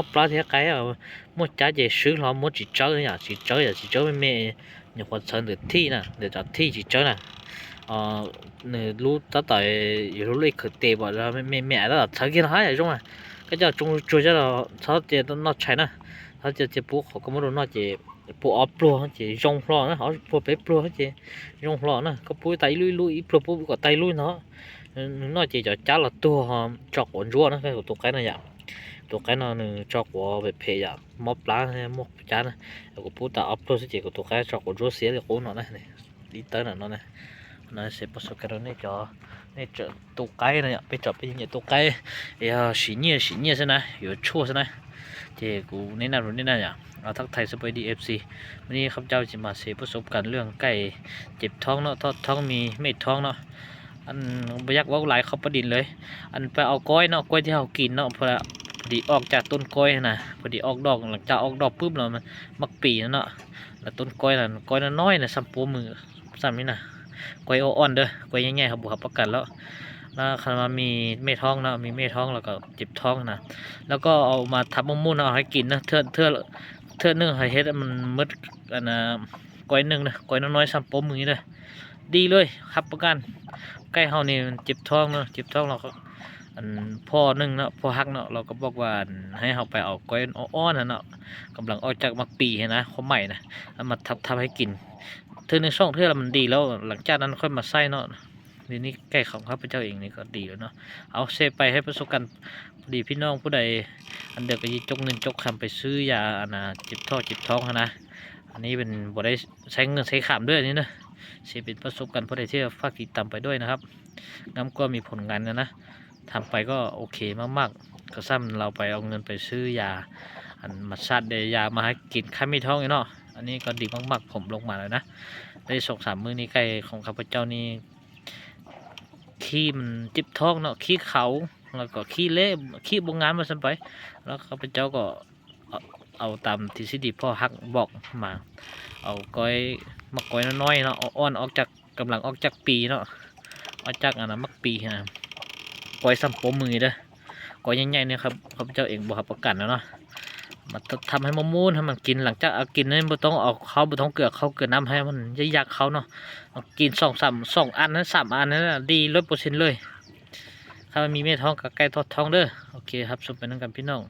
မေາະປາເທຍໄກ ເອົາ ມົດຈາເຈຊືລອ ມົດຈີເຈີຍ ຈີເຈີຍ ຈີເຈີຍ ແມ່ ແມ່ ຍາກວານເຊີນເດີທີ່ນະ ເດີຈາກທີ່ຈີເຈີຍນະ ເອີ ໜຶ່ງ ຮູ້ຕາໄຕ ຢູ່ຮູ້ເລກເຂີເຕບໍ ແລ້ວ ແມ່ ແມ່ ແລ້ວເຊີນກິນຫາຍຈົງນະ ກະຈາຈົງຈວຍຈະເຊົາເຈນອກໄຊນະ ເຊົາເຈ ເຈປູຂອກະມົດນອກເຈ ປູອອບປລູເຈ ຍົງຮໍນະ ເອົາປລູໄປປລູເຈ ຍົງຮໍນະ ກະປູໄຕລຸຍລຸຍ ອີປລູປູກະໄຕລຸຍເນາະ ນອກເຈຈອກຈາລະຕົວ ຈອກອອນຈົວນະ ໂຕໄກນະຢາ ໂຕໄກນະ ໜຶ່ງ ຈອກອອເພຍາ ມອບປາ ມອບຈານະ ແລ້ວກະປູຕາອອບໂຕເຈ ກະໂຕໄກຈອກອອນຈົວເສຍເລີຍໂກນອນນະ ນີ້ ດີເຕີນນະເນາະ ນະ ເຊປະສົບການເນາະ ນີ້ຈອ ນີ້ຈະໂຕໄກນະ ໄປຈອດໄປຍິງໂຕໄກ ເອີ ສີເນຍ ສີເນຍຊະນະ ຢູ່ຊົ່ວຊະນະ ເຈ ກູແນະນຳ ແນະນຳ ເອົາ ທັກທາຍສະບາຍດີ ເອັຟຊີ ມື້ນີ້ຂ້າພະເຈົ້າຊິມາແຊປະສົບການເລື່ອງໄກ່ເຈັບທ້ອງເນາະ ທອດທ້ອງ ມີເມັດທ້ອງເນາະ ອັນ ບໍ່ຢາກເວົ້າຫຼາຍເຂົ້າປະເດັນເລີຍ ອັນ ໄປເອົາກ້ອຍເນາະ ກ້ອຍທີ່ເຮົາກິນເນາະ ພໍ ພໍດີອອກຈາກຕົ້ນກ້ອຍຫັ້ນນະ ພໍດີອອກດອກ ຫຼັງຈາກອອກດອກປຶບແລ້ວ ມັກປີເນາະ ແລ້ວຕົ້ນກ້ອຍນັ້ນ ກ້ອຍນ້ອຍໆນະ ສ່ຳໂປ້ມື ສ່ຳນີ້ນະ ກ້ອຍອ່ອນໆເດີ ກ້ອຍໃຫຍ່ໆເຮົາບໍ່ຮັບປະກັນແລ້ວ ແລ້ວຄັນວ່າມີເມັດທ້ອງເນາະ ມີເມັດທ້ອງແລ້ວກໍເຈັບທ້ອງນະ ແລ້ວກໍເອົາມາທັບໝູນໆເອົາໃຫ້ກິນນະ ເທື່ອ ເທື່ອ ເທື່ອໜຶ່ງໃຫ້ເຮັດໃຫ້ມັນໝົດ ອັນນະ ກ້ອຍໜຶ່ງເດີ ກ້ອຍນ້ອຍໆສ່ຳໂປ້ມືນີ້ເດີ ດີເລີຍ ຮັບປະກັນ ໄກ່ເຮົານີ້ມັນເຈັບທ້ອງເນາະ ເຈັບທ້ອງແລ້ວກໍ ອັນ ພໍ່ໜຶ່ງເນາະ ພໍ່ຮັກເນາະ ລາວກໍບອກວ່າ ອັນ ໃຫ້ເຮົາໄປເອົາກ້ອຍອ່ອນໆຫັ້ນເນາະ ກຳລັງອອກຈາກໝາກປີຫັ້ນນະ ຄວາມໝາຍນະ ເອົາມາທັບໆໃຫ້ກິນ ເທື່ອໜຶ່ງສອງເທື່ອແລ້ວມັນດີແລ້ວ ຫຼັງຈາກນັ້ນຄ່ອຍມາໃຊ້ເນາະ ດຽວນີ້ໄກ່ຂອງຂ້າພະເຈົ້າເອງນີ້ກໍດີແລ້ວເນາະ ເອົາ ແຊໄປໃຫ້ປະສົບການ ພໍດີພີ່ນ້ອງຜູ້ໃດ ອັນ ດຽວກໍຊິຈົກເງິນຈົກຄຳໄປຊື້ຢາ ອັນນະ ເຈັບທ້ອງ ເຈັບທ້ອງຫັ້ນນະ ອັນນີ້ເປັນ ບໍ່ໄດ້ໃຊ້ເງິນໃຊ້ຄຳເດີ ອັນນີ້ເດີ ຊິເປັນປະສົບການ ຜູ້ໃດທີ່ຝາກຕິດຕາມໄປດ້ວຍນະຄັບ ງາມກວ່າມີຜົນງານນະ ທຳໄປກໍໂອເຄມາກໆ ກໍສ່ຳລາວໄປເອົາເງິນໄປຊື້ຢາ ອັນ ມາສາດໄດ້ຢາມາໃຫ້ກິນ ໄຂ້ເມັດທ້ອງນີ້ເນາະ ອັນນີ້ກໍດີມາກໆ ຜົມລົງມາແລ້ວນະ ໄດ້ສອງສາມມື້ນີ້ ໄກ່ຂອງຂ້າພະເຈົ້ານີ້ ຂີ້ມັນເຈັບທ້ອງເນາະ ຂີ້ຂາວ ແລ້ວກໍຂີ້ເລະ ຂີ້ບໍ່ງາມວ່າຊັ້ນໄປ ແລ້ວຂ້າພະເຈົ້າກໍ ເອົາ ເອົາຕາມທິດສະດີພໍ່ຮັກບອກມາ ເອົາກ້ອຍ ໝາກກ້ອຍນ້ອຍໆເນາະ ອ່ອນໆ ອອກຈາກ ກຳລັງອອກຈາກປີເນາະ ອອກຈາກ ອັນນະ ໝາກປີຫັ້ນນະ ກ້ອຍສ່ຳໂປ້ມືເດີ ກ້ອຍໃຫຍ່ໆນີ້ ຂ້າພະເຈົ້າເອງບໍ່ຮັບປະກັນແລ້ວເນາະ ມາທຳໃຫ້ໝູນໆໃຫ້ມັນກິນ ຫຼັງຈາກເອົາກິນນີ້ ບໍ່ຕ້ອງເອົາເຂົ້າ ບໍ່ຕ້ອງເກືອເຂົ້າເກືອນ້ຳ ໃຫ້ມັນຢາກເຂົ້າເນາະ ມາກິນສອງສາມ ສອງອັນ ສາມອັນນັ້ນນະ ດີຮ້ອຍເປີເຊັນເລີຍ ຖ້າມັນມີເມັດທ້ອງກໍໄກ່ທອດທ້ອງເດີ ໂອເຄ ຮັບຊົມໄປນຳກັນພີ່ນ້ອງ.